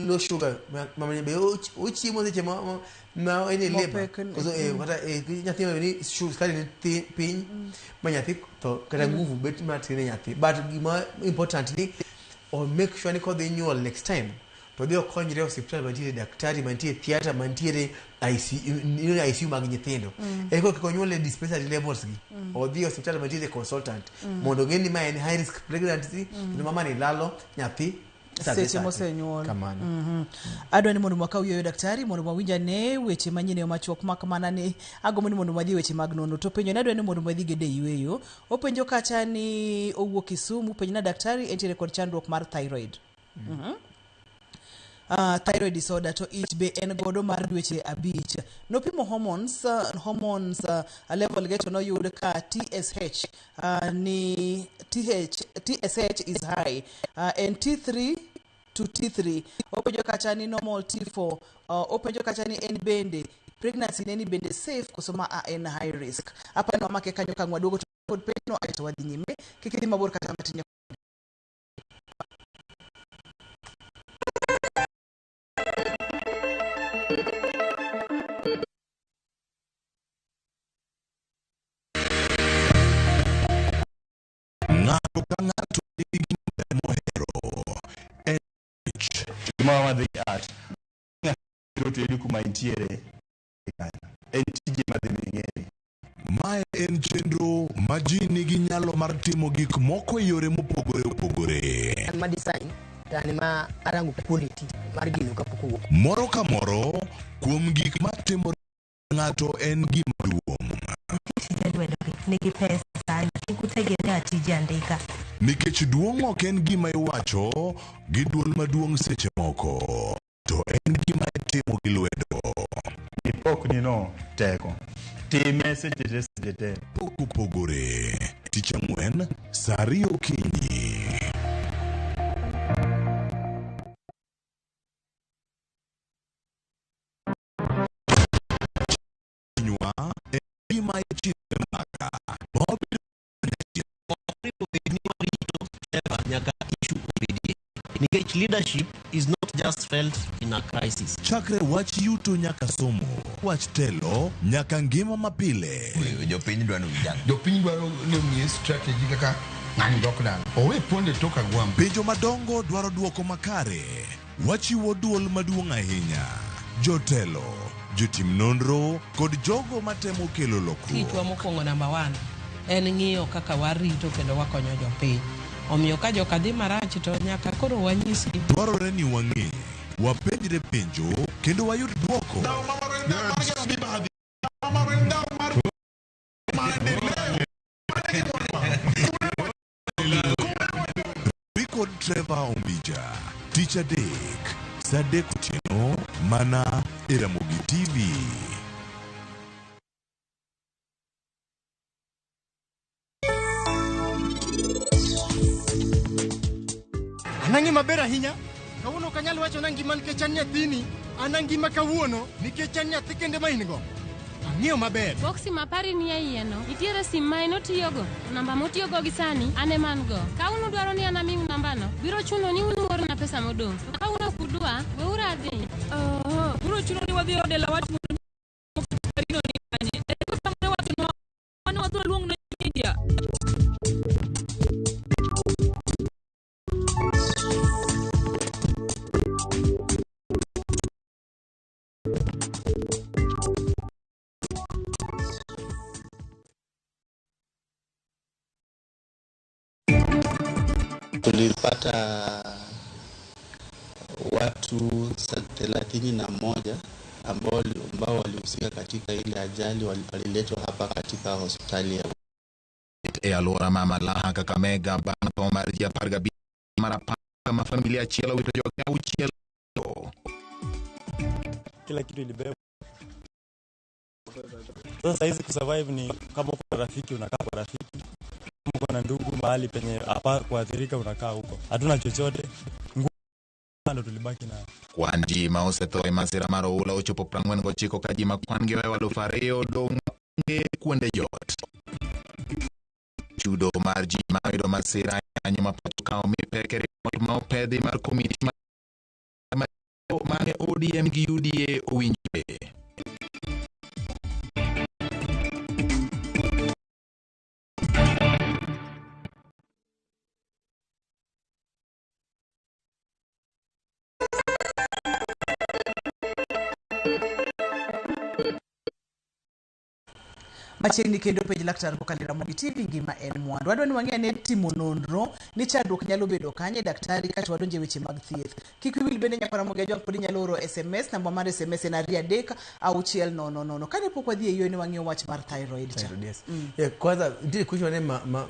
B: low sugar, mama be ochiemo seche ma ma en e labor.
A: Mopek ni.
B: Koso kata nyathi ma ni sukari ni piny ma nyathi tho kata nguvu bet matin e nyathi. But gima important ni o make sure ni kodhi nyuol next time to odhi okonyre e osiptal mantiere daktari mantie theatre mantiere ICU, ni ICU mag nyithindo. Eko kik onyuol e dispensary levels gi. Odhi e osiptal mantiere consultant mondo ong'e ni ma en high risk pregnancy kendo mama ni lalo nyathi sate
A: Seche
B: sate.
A: mosenyuol.
B: Kamano.
A: Adwa ni mondo wakaw yueyo daktari mondo wawinj ane weche manyien e yo machuok mak mana ni agombo ni mondo wadhi e weche mag nonro to penjo ni adwa ni mondo wadhi godo e yueyo. Openjo kacha ni owuok Kisumu penjo na daktari entiere kod chandruok mar thyroid. Thyroid disorder to ich be en godo mar dweche 5. Nopimo hormones level ge to noyud ka TSH ni TSH is high and T3 to T3. Openjo kacha ni normal T4. Openjo kacha ni en bende pregnancy ne ni bende safe koso ma a en high risk. Apani wamake kanyo ka waduogo to kod penjo aeto wadhi nyime. Kik idhi mabor kata matin.
C: Ng'ato ka ng'ato nigi gima mohero. En
K: Gima wadhi art ng'ato tedi kuma intiere en tije madhi ming'eri.
C: Mae en chenro ma ji nigi nyalo mar timo gik moko e yore mopogore opogore.
L: An ma design to an ma arango quality mar gino kapok owuok.
C: Moro ka moro kuom gik matimore ng'ato en gima duong'.
M: Tije lwedogi nigi pesa, kik utegemea tije andika.
C: Nikech duong' ok en gima iwacho gi duol maduong' seche moko, to en gima itimo gi lwedo.
K: Ipokni no teko. Time seche te seche te.
C: Pok opogore. Tich ang'wen, saa 2 okinyi. Nywa en gima ichiko mbaka. Mabiro
N: nyaka issue obedie nikech leadership is not just felt in a crisis.
C: Chakre wach yuto nyaka somo, wach telo nyaka ngima mapile.
O: Jopiny dwaro winjang.
P: Jopiny dwaro ni omiye strategy kaka ng'ani dok dala. Owe ponde tok agwambo.
C: Penjo madongo dwaro duoko makare. Wachiwo duol maduong' ahinya. Jotelo, jotim nonro kod jogo matemo kelo lokruok.
Q: Tichwa mokwongo namba 1 en ng'iyo kaka warito kendo wakonyo jopiny. Omiyo ka joka dhi marach to nyaka koro wanyisgi.
C: Dwarore ni wang'e, wapenjre penjo kendo wayud duoko. Record Trevor Ombija, tich adek, saa 3 otieno, mana e Ramogi TV.
R: An angima maber ahinya. Kawuono ok anyal wacho ni angima nikech an nyathini. An angima kawuono nikech an nyathi kende ma in go. Ang'iyo maber.
S: Boksi mapari ni e iye no, nitiere sim ma en otiyogo, to namba motiyogo gi sani, an ema an go. Ka un udwaro ni an amiu nambano, biro chuno ni un uorna pesa modong'. To ka un ok udwa, weuru adhi.
T: Oh, biro chuno ni wadhi ode lawach mondo Marino ni kanye. Eko samoro wachonwa wan wadhi waluong ne media.
U: Tulipata watu 31 ambao walihusika katika ile ajali waliletwa hapa katika hospitali ya
V: E alwora ma Malaha, Kakamega bang' tho mar ji 15 mar 10 kama familia achiel owito joge 6.
W: Kila kitu ilibebwa. Sasa hizi kusurvive ni kama uko na rafiki unakaa kwa rafiki, kama uko na ndugu mahali penye hapa kuathirika unakaa huko. Hatuna chochote, nguo ndo tulibaki nayo.
V: Kwan ji ma osetho e masira mar oula ochopo 49 ka ji ma kwan gi ohewo 2,000 odong' onge kuonde jot. Chudo mar ji ma oyudo masira e ma pacho ka omi pek e ripot ma opedhi mar komiti mane ODM gi UDA owinjore.
A: Machiegni kendo penj laktar kokalo e Ramogi TV ngima en mwandu. Wadwa ni wang'e ane timo nonro ni chandruok nyalo bedo kanye daktari kato wadonje weche mag thieth. Kik wiwi wil bende nyakwa Ramogi Ajwang' pod inyalo oro SMS, namba mar SMS en 23600. Kane pok wadhi e yo ni wang'iyo wach mar thyroid cha.
B: Thyroid, yes. Yeah, kwanza nitie kucho ne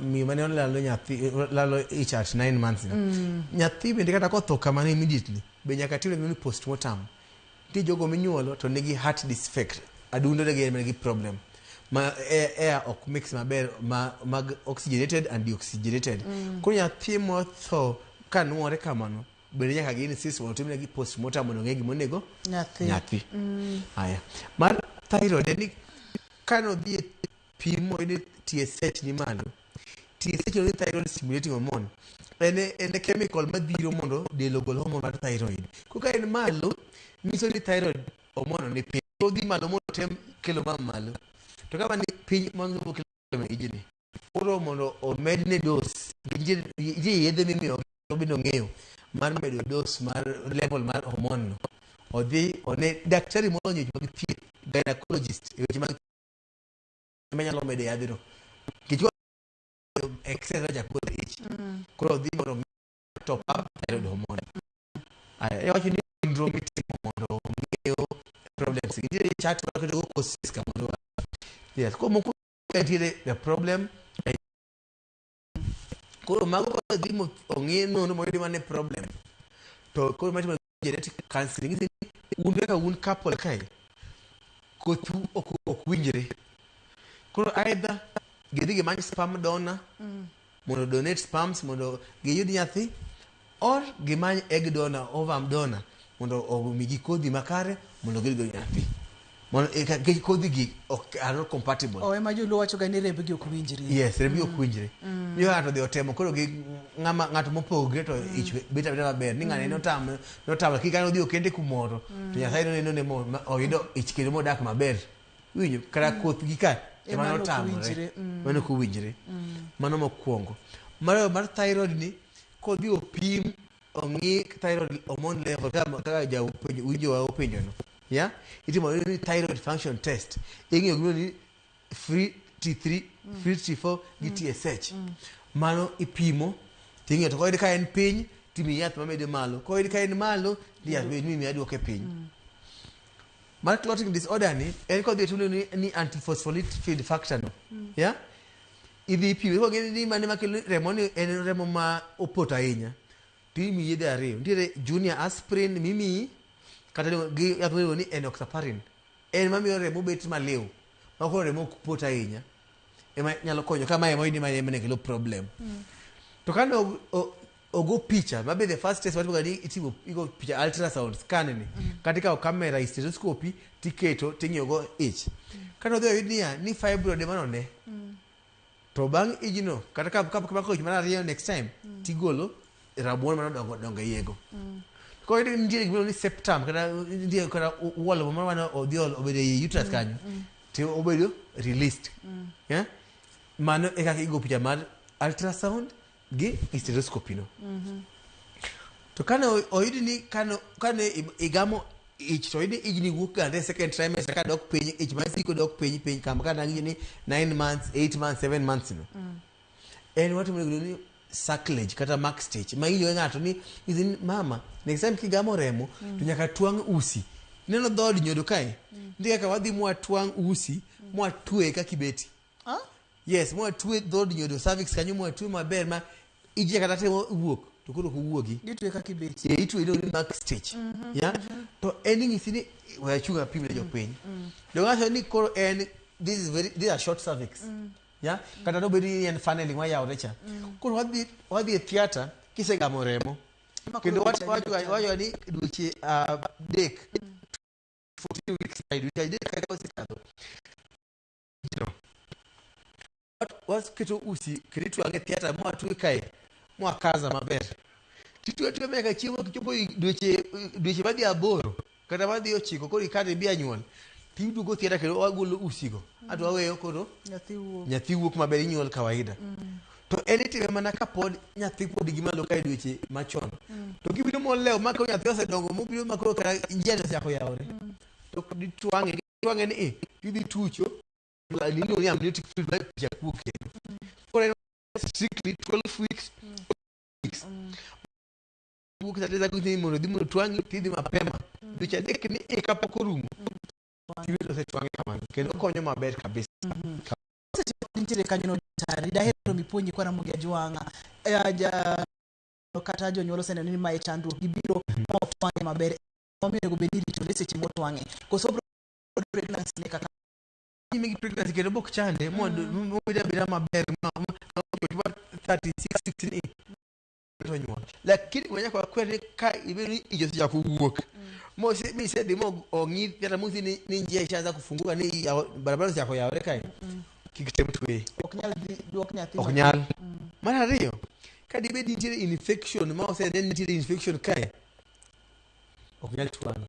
B: miyo mane olalo nyathi lalo ich at 9 months. Nyathi bende kata kotho kamano immediately. Be nyaka timne gimiluongo ni postmortem. Nitie jogo minyuolo to nigi heart defect, adundo negi en nigi problem ma air, air ok mix maber ma, mag oxygenated and deoxygenated. Koro nyathi motho kanuore kamano bende nyaka gi insist mondo otimnegi postmortem mondo ong'e gimonego
A: Nyathi.
B: nyathi. Aya. Mar thyroid en ni kane odhi e pim moyud ni TSH ni malo. TSH ni thyroid stimulating hormone. En e chemical mabiro mondo del ogol hormone mar thyroid. Koro ka en malo, nyiso ni thyroid hormone ni piny. Odhi malo mondo otem kelo ma malo. To ka ni piny mondo kelo ijni. Koro mondo omedne dose, nitie nitie yedhe mimiyo bende ong'eyo mar medo dose mar level mar hormone no. Odhi one daktari molony e weche mag thieth, gynecologist e weche mag ema nyalo medo yadhno. Nikech excess chak golo ich. Koro odhi mondo omed top up thyroid hormone. Aya, iwacho ni nonro mitimo mondo ong'eyo problems. Nitiere chat maketo go causes ka mondo yes. Koro moko ka nitiere the problem koro mago ka dhi mo ong'i nonro moyudi mane problem to koro matimo genetic counseling Ng'isi ni un kaka un couple kae kothu ok winjre koro either gidhi gimany sperm donor mondo donate sperms mondo giyud nyathi or gimany egg donor ovum donor mondo omigi kodhi makare mondo giyud go nyathi mondo nikech kodhi gi ok are not compatible.
A: O ema joluo wacho ga ni rembgi ok winjre.
B: Yes, rembgi ok winjre. Ni ng'ato odhi otemo koro gi ng'ama ng'at mopogre to ich bet abeta maber ni ng'ane notamo notamo lakini kane odhi okende kumoro to Nyasaye noneno ne mo ma- oyudo ich kendo modak maber iwinjo kata kothgi ka ema
A: Ema ne ok
B: notamore
A: winjre,
B: mano ok owinjre. Mano mokwongo. Mar ariyo mar thyroid ni kodhi opim ong'i thyroid hormone level kaka kaka japenjo winjo wa openjo no ya itimo ni thyroid function test ing'iyo gimiluongo ni free T3 free T4 gi TSH. Mano ipimo ting'iyo to koyud ka en piny timiyi yath mamede malo koyud ka en malo to yath be mimiyi aduoke piny. Mar clotting disorder ni en kodhi otimne ni antiphospholipid factor no ya idhi ipime kong'e ni mane makelo remo ni en remo ma opoto ahinya timiyi yedhe ariyo nitiere junior aspirin mimiyi kata gi yath miluongo ni enoxaparin en mamiyo remo bet maliw ma koro remo ok pot ahinya ema nyalo konyo ka mae ema oyud ni mae ema ne kelo problem. To kane ogo picha mabe the first test watimoga ni itimo igo picha ultrasound scan ni kata ikawo camera hysteroscopy tiketo ting'iyo go ich kane odhi oyud niya ni fibroid ema none to bang' ijno kata ka ka ka ich mar ariyo next time tigolo rabuon mane odongo e iyego. Koro iyudo ni nitie gimiluongo ni septum kata nitie kata wall moro mane odhi obedo ei uterus kanyo to obedo released. Yeah? Mano e kaka igo picha mar ultrasound gi hysteroscopy no. To kane oyud ni kane igamo ich to oyud ni ijni wuok gande e second trimester ka dok piny ich masiko dok piny piny kama ka nang'iyo ni 9 months 8 months 7 months no en watimo gimiluongo ni cerclage kata mark stitch ma iwinjo ng'ato ni izi ni mama next time kigamo remo to nyaka twang' usi ineno dhood nyodo kae nitie kaka wadhi mwatwang' usi mwatwe kaka ibeti.
A: Ah?
B: Yes, mwatwe dhood nyodo cervix kanyo mwatwe maber ma ije kata temo wuok to koro ok owuogi.
A: Gitwe kaka ibeti.
B: E itwe iluongo ni mark stitch. Ya to en inyisi ni we achung' apim ne jopiny donge awacho ni koro en this is very this is a short cervix. Ya kata nobed ni en funneling mayawre cha koro wadhi e theatre kisegamo remo
A: Ema
B: kendo
A: koro dweche
B: wacho wacho ni dweche 3 14 weeks dweche 3 kaka osekadho no. Waketo usi kendo itwang'e theatre mwatwe kae mwakaza maber titwe atwe nyaka chiemo kichopo dweche madhi 8 kata madhi 9 koro ikade bi anyuol tiduogo theatre kendo wagolo usigo ato waweyo koro
A: Nyathi wuok.
B: Nyathi wuok maber inyuol kawaida to en itime mana kapod nyathi pod gi malo kae dweche machon to gibiro molewo ma koro nyathi osedongo mobiro ma koro kata njiane osechako yawore to ditwang'e twang'e ni e tidhi tucho iluongo ni amniotic fluid ma picha wuok kendo koro en strictly 12 weeks weeks wuok sa tisa mondo dhi mondo twang'i tidhi mapema dweche 3 ni e kapok orumo tiyudo osetwang'e kamano kendo konyo maber kabisa.
A: Seche pod nitiere kanyo no daktari, dahero mipuonji kwa Ramogi Ajwang'a. kata jonyuol oseneno ni mae chandruok gibiro ma otwang'e maber momiyo onego bed ni iritore seche motwang'e koso obro pregnancy ne kaka
B: nyime gi pregnancy kendo bok chande mobed abeda maber ma 36 16 to nyuol lakini gima nyaka wakwer ni ka ibedo ni ich osechako wuok mose misedhi mo ong'i kata mosi ni, ni njia ishaanza kufunguka ni barabara osechako yawore kae kik tem tweye
A: ok nyal dhi duok nyathi
B: ok nyal mar ariyo ka dibed nitiere infection ma osenen ni nitiere infection kae ok nyal twang'e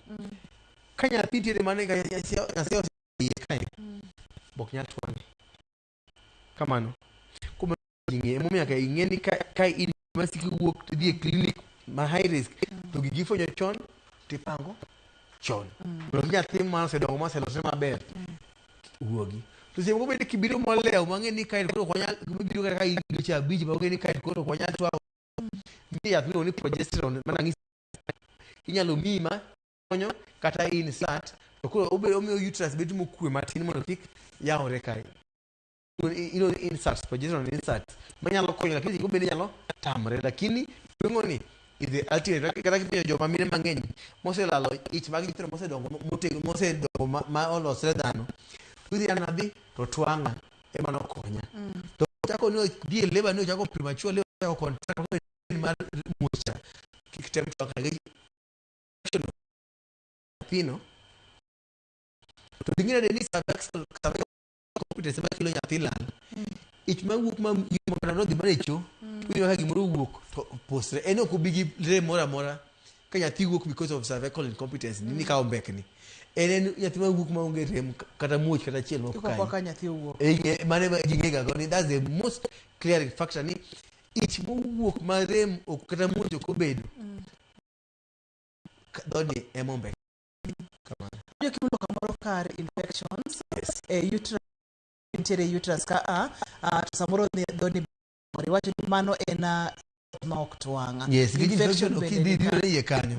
B: ka nyathi nitiere mane ka nyathi oseiye kae ok nyal twang'e kamano kuma ing'e emomiyo nyaka ing'e ni ka, ka in masiki wuok tidhi e clinic ma high risk to gigi ifwenyo chon tipango chon mondo ki nyathi ma osedongo ma oselosre maber wuogi to seche moko bende kibiro molewo mang'e ni kae koro ok wanyal gimabiro kata ka in dweche abich ma ong'e ni kae koro ok wanyal twang'o nitie yath miluongo ni progesterone mana ng'isi inyalo miyi ma konyo kata insert to koro obedo omiyo uterus bedo mokwe matin mondo kik yawre kae iluongo ni inserts progesterone inserts manyalo konyo lakini seche moko bende nyalo tamre lakini tweng'o ni is the ultimate kata kipenjo joma mine mang'eny moselalo ich mag nyithindo mosedongo motegno mosedongo ma, ma olosre dhano idhi an adhi to twang'a ema nokonya to chako ni dhi e labor ni ochako premature labor ochako contract mar muoch cha kik tem twang'a nikech nyathino to ding'e nade ni cervical cervical competence ema kelo nyathi lal ich mawuok ma kata nodhi mana e cho iwinjo ka gimoro owuok to posre en ok obi gi rem moro amora ka nyathi wuok because of cervical incompetence ni nikawo mbekni en en nyathi mawuok maonge rem kata muoch kata achiel mok
A: Iko
B: kanyo
A: ka nyathi owuok
B: Eh, mano ema ji ng'ega go ni that's the most clearing factor ni ich mowuok ma rem ok kata muoch ok obedo dhodni ema ombek kamano
A: Awinjo kimulo kamoro kar infections e uterus nitiere uterus ka a to samoro dhodni iwacho ni mano en ma ok twang'a
B: yes nikech
A: Infection
B: infection ok
A: bende
B: idhi
A: ni
B: dhi
A: ka.
B: iye kanyo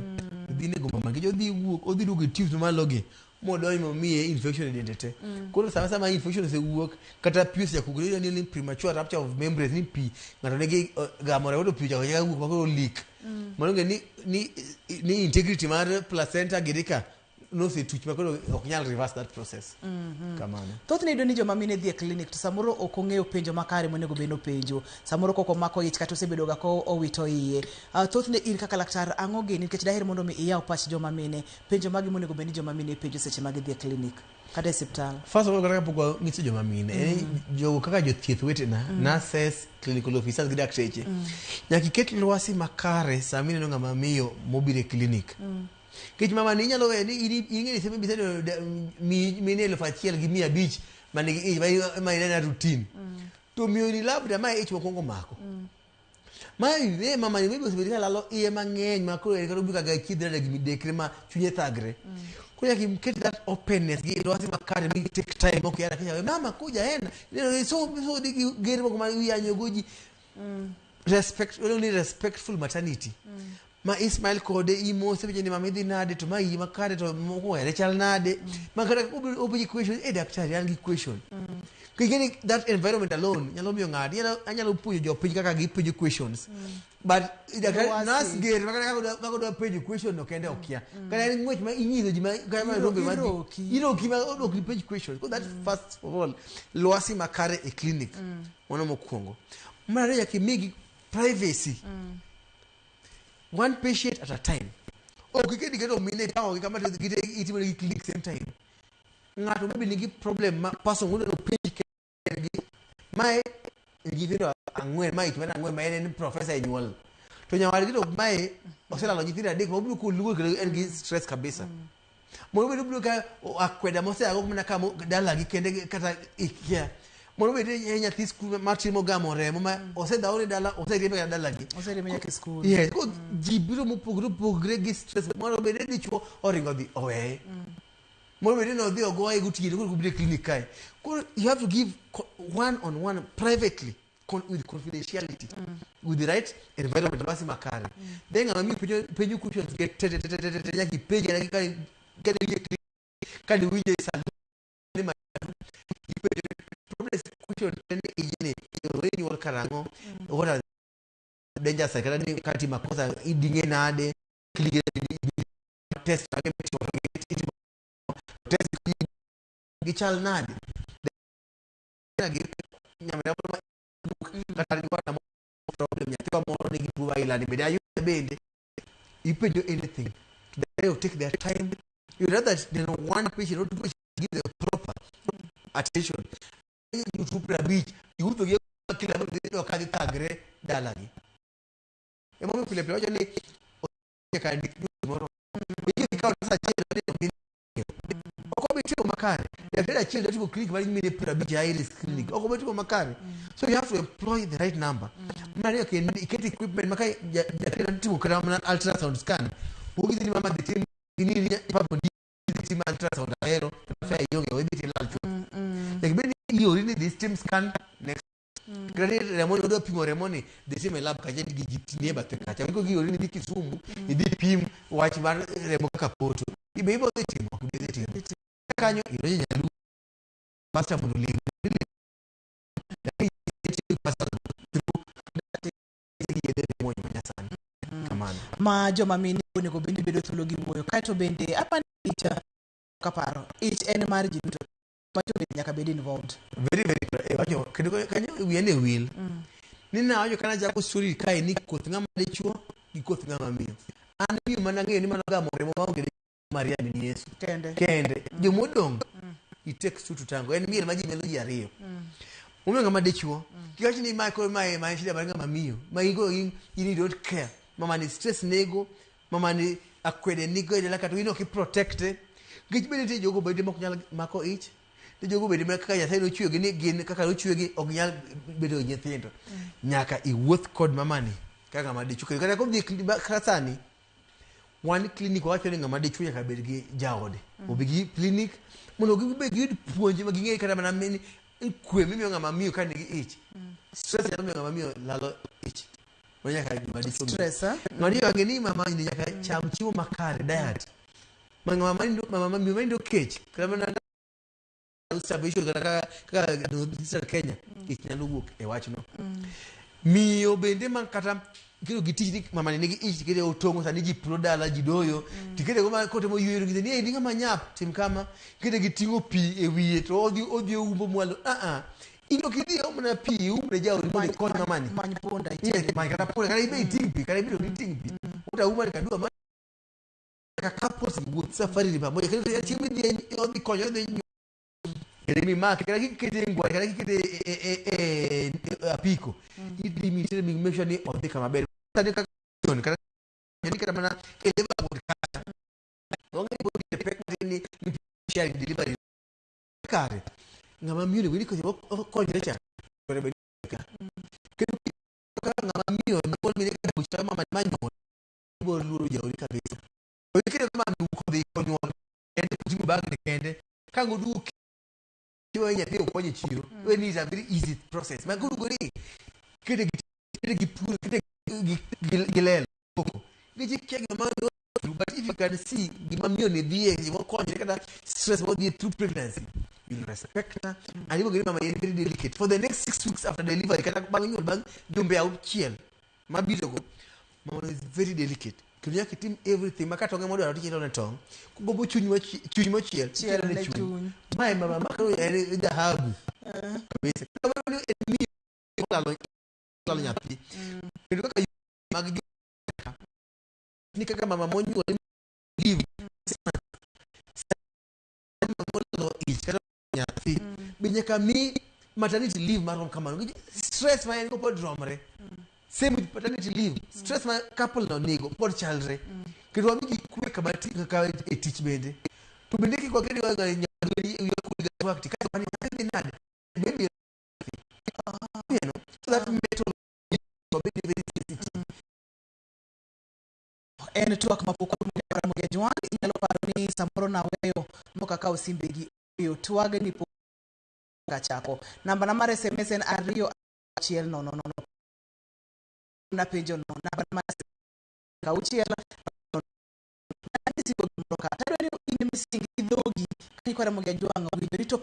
B: dhi nego mama nikech odhi wuok odhi duogo e tubes mamalo gi modonj momiye infection e dende te koro sama sama infection osewuok kata pi osechako wuok iyudo ni premature rupture of membranes ni pi ng'ato nigi gamo remo to pi ochako chaka wuok makoro leak mano ng'e ni, ni, ni integrity mar placenta gini ka nosetuch makoro ok nyal reverse that process kamano
A: Thothne iyudo ni joma mine dhi e clinic to samoro ok ong'eyo penjo makare monego bed ni openjo. Samoro kok omako ich kata osebedo ga ko owito iye. Thothne in kaka laktar ang'o gini nikech daher mondo mi iyaw pach joma mine. Penjo magi monego bed ni joma mine penjo seche ma gidhi e clinic kata e osiptal.
B: First of all, kata kapok wanyiso joma mine, en jogo kaka jothieth wetena, nurses, clinical officers gi dakteche, nyaka iket lwasi makare sama ineno ng'ama miyo mobiro e clinic. Nikech mama ni inyalo weyo ni in ing'e ni sama iseneno mine 1500 manigi ich ma ineno routine. To miyo ni labda ma ich mokwongo mako. Ma ne mama ni maybe osebedo ka lalo iye mang'eny ma koro en kata obiro ka chiedh nade gi midekre ma chunye thagre. Koro nyaka iket that openness gi lwasi makare mi take time ok yara kisha mama kuja en neno so so di gi ger moko ma iyanyo go ji respect only respectful maternity ma ismail kode imose penjo ni mama idhi nade to ma iyi makare to moko were chal nade ma kata openji question eh daktari an gi question King'eni that environment alone nyalo miyo ng'ato anyalo puonjo jopiny kaka gipenjo questions but daktari
A: Lwasi.
B: nas ger ma kata kaka odwa penjo question no kende okia kata en ng'wech ma inyiso ji ma kata ma rombe ma
A: Iroki.
B: iroki ma ok gipenj questions so that first of all lwasi makare e clinic mano mokwongo mar ariyo nyaka imigi privacy one patient at a time ok iket iketo mine ipango gi kama to gite itimo negi clinic same time ng'ato maybe nigi problem ma person mondo openj kendgi mae nyithindo ang'wen mae ich mar ang'wen ma en en professor e nyuol to nyawadgi to mae oselalo nyithindo adek ma obiro koluor kendo en gi stress kabisa mondo obed obiro ka akweda moseago mana ka dalagi kende kata ikia mondo obed ni en nyathi skul matimo gamo remo ma osedhaw ne dala oseriembe kata dalagi
A: Oseriembe nyaka e skul.
B: yes koro ji biro mopogore opogore gi stress mondo obed ni dichuo oringo dhi oweye mondo obed ni odhi ogoye gotieno koro obiro e clinic kae koro you have to give one on one privately with confidentiality with the right environment lwasi makare then ng'ama miyo penjo penjo questions get te te te te te te nyaka ipenje kata ka kata iwinje clinic kata iwinje e salon ni ma ipenjo problem question te ni ijni ore nyuol karang'o what are danger sign kata ni kati makosa iding'e nade click test mage mitimo itimo test gichal nade gi nyamera moro ma kata gi moro problem nyathiwa moro nigi tuo aila ni bende ayude bende ipenjo anything they will take their time you rather than one patient or two patients give the proper attention jotuo 50 iwuotho gi kila mtu dhi ka dhi thagre dalagi emomiyo pile pile wacho ni nyaka ndik gimoro ikawo sa achiel ok obi timo makare daktari achiel dwa timo clinic mar mine 50 high risk clinic ok obi timo makare so you have to employ the right number mar ariyo kendo iket equipment maka daktari dwa timo kata mana ultrasound scan ogidhi ni mama dhi tim gini papo dhi tim ultrasound ahero fa ionge wedhi tilal chuth nyaka bed ni iori ni dhi tim scan next kata ni remo ni odwa pimo remo ni dhi tim e lab kacha gi ji nie bathe kacha kiko giori ni dhi Kisumu idhi pim wach mar remo kaka poto ibe ibo dhi timo ok ibi dhi timo kanyo idonjo nyaluo pastor mondo olim pastor through yedhe muonyo manyasani kamano
A: ma joma mine onego bed ni bedo thuolo gi wuoyo kaeto bende apani ich kaparo ich en mar ji duto macho bende nyaka bed involved
B: very very eh, wacho kendo kanyo wiya ne wil ni nawacho kana chako story kae ni koth ng'ama dichuo gi koth ng'ama miyo an miyo mana ng'eyo ni mano gamo remo maonge Maria min Yesu
A: kende
B: kende jomodong it takes two to tango en miel ma ji mielo ji ariyo omiyo ng'ama dichuo kiwacho ni mae koro mae mae shida mar ng'ama miyo ma igo in you don't care mama ni stress nego mama ni akwede nigo e dala kata in ok i protect nikech bende nitie jogo bende mok nyal mako ich nitie jogo bende ma kaka Nyasaye nochweyogi ni gin kaka nochwegi ok nyal bedo gi nyithindo nyaka iwuoth kod mamani kaka ng'ama dichuo kendo kata kodhi kata sani wan clinic wawacho ni ng'ama dichuo nyaka bed gi jaode obi gi clinic mondo gibed giyud puonj ma ging'e kata mana min kwe mimiyo ng'ama miyo ka nigi ich stress nyalo miyo ng'ama miyo lalo ich Mano nyaka gima dichuo ng'e.
A: Stress, eh?
B: Ng'ama dichuo ng'e ni mama ni nyaka cham chiemo makare diet ma ng'ama manindo mama miyo manindo kech kata mana starvation kata kaka kaka Northeastern Kenya ich nyalo wuok e wachno miyo bende ma kata kendo gi tich ni mama ni nigi ich tikete otong'o sani ji puro dala ji doyo tikete go ma kotemo yweyo ngise ni "Ei, ng'ama nyap tim kama tikete gi ting'o pi e wiye to odhi odhi oumbo mwalo a a in ok idhi omna pi iumne jaodi mondo ikony mamani
A: many punda
B: Yes, many kata punda kata ibe iting' pi kata ibedo ni iting' pi utauma ni kadua ma kaka couples wuoth safari ni pamoja kendo chieng' midhi odhi konyo odhi kendo mimake kata kikete e ngware kata kikete e apiko idhi mitere mi make sure ni odhi kama ber sani kaka kata ni kata mana e labor ward kacha onge ni pek matin ni ni sharing delivery kare ng'ama miyo onego ni konyre cha onego bed ni ka kendo ka ng'ama miyo nyuol mine ka bucha mama manyuol ibiro luoro jaodi kabisa to ikete kama odhi onyuol kende oting'o bagni kende ka ang' oduogo kiwe nyathi ok konye chiro when is a very easy process ma koduogo ni kete gi kete gi pur kete gi lelo koko nikech ikia gima but if you can see gima miyo ni dhiye gima okonyre kata stress ma odhiye through pregnancy you'll respect her and ibo mama en very delicate for the next 6 weeks after delivery kata bang' nyuol bang' jumbe 6 mabiro go mama is very delicate kendo nyaka itim everything ma ka tong'e modwaro tichielo ne tong' kogombo chuny mochiel
A: Chiel
B: tichielo ne
A: ne
B: chuny
A: chuny.
B: mae mama ma koro en dhahabu kabisa Kendo en miyo olalo nyathi kendo kaka mag jo ni kaka mama monyuol give molalo ich kata nyathi be nyaka mi maternity leave marom kamano Nikech stress ma en go pod romre same with paternity leave stress ma couple no nigo pod chalre kendo wamigi kwe kama kaka e tich bende to bende kik waket nade maybe so that mental obed very sensitive
A: En twak mapok orumo Ramogi Ajwang' inyalo paro ni samoro naweyo mok akawo simbegi omiyo twagni pok achako namba na mar SMS en 2 1 0 0 napenjo no namba na mar 6 nandisiko gimoro ka tadwa ni in misingi gi dhogi ka nyikwa Ramogi Ajwang' owinjo ni to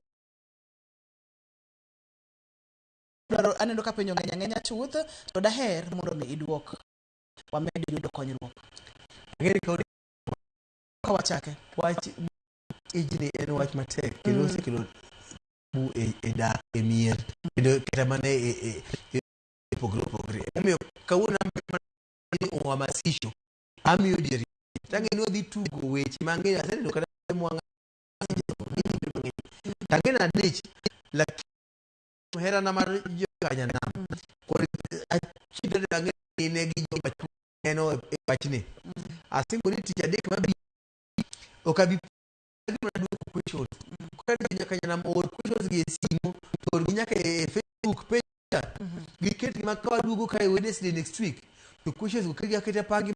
A: Adwaro aneno ka penjo ng'eny ang'enya chuth to daher mondo mi iduok wamed yudo konyruok.
B: Ang'e ka
A: Ka wachake.
B: Wach ijni en wach matek kendo osekelo bu e dak e mier kendo kata mana e opogore opogore. Emomiyo kawuono ni uhamasisho amiyo ji tang'e ni odhi tugo weche mang'eny aseneno kata mwang'a tang'e na dich lakini herana mar jokanyanam kod achidore ang'e ni ne gi joma chwo neno e wachni asingo ni tich adek mabiro ok abi mana duoko questions koro jokanyanam oor questions gi e simu to orgi nyaka e Facebook page ka giket gi ma ka waduogo kae Wednesday next week to questions go ketgi aketa pangi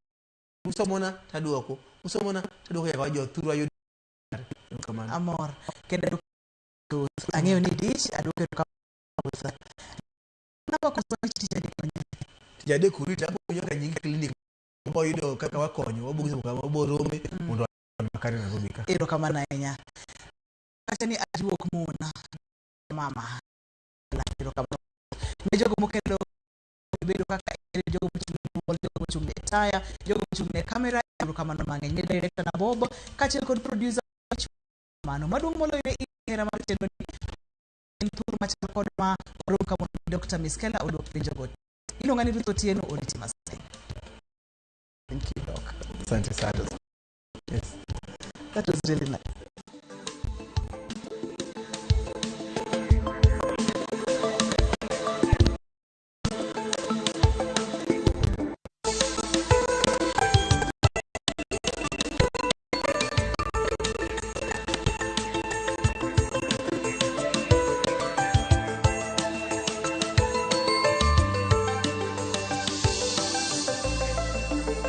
B: usomona taduoko usomona taduoko nyaka wajothurwa yud erokamano.
A: Amor kendo aduoko chuth. Ang'eyo ni dich aduoko erokamano. Namba koso tich adek manyien.
B: Tich adek urita abo nyaka nying clinic wabo yudo kaka wakonyo wabo nyiso kama wabo rome mondo makare Nairobi ka.
A: Erokamano ahinya. Wacho ni ajuok muna mama. Erokamano. Ne jogo mokelo bedo kaka jogo mochung' ne duol, jogo mochung' ne taya, jogo mochung' ne kamera, erokamano mang'eny. Ne director na Bob, kaachiel kod producer mano. Maduong' moloyo ne hera mar chenro ni en thuolo machal kod ma warom ka mondo Dr. Miskela oduok penjogo. Iluonga ni Ruth Otieno, Oriti Masai. Thank you, Doc.
B: Asante sana. Yes.
A: That was really nice.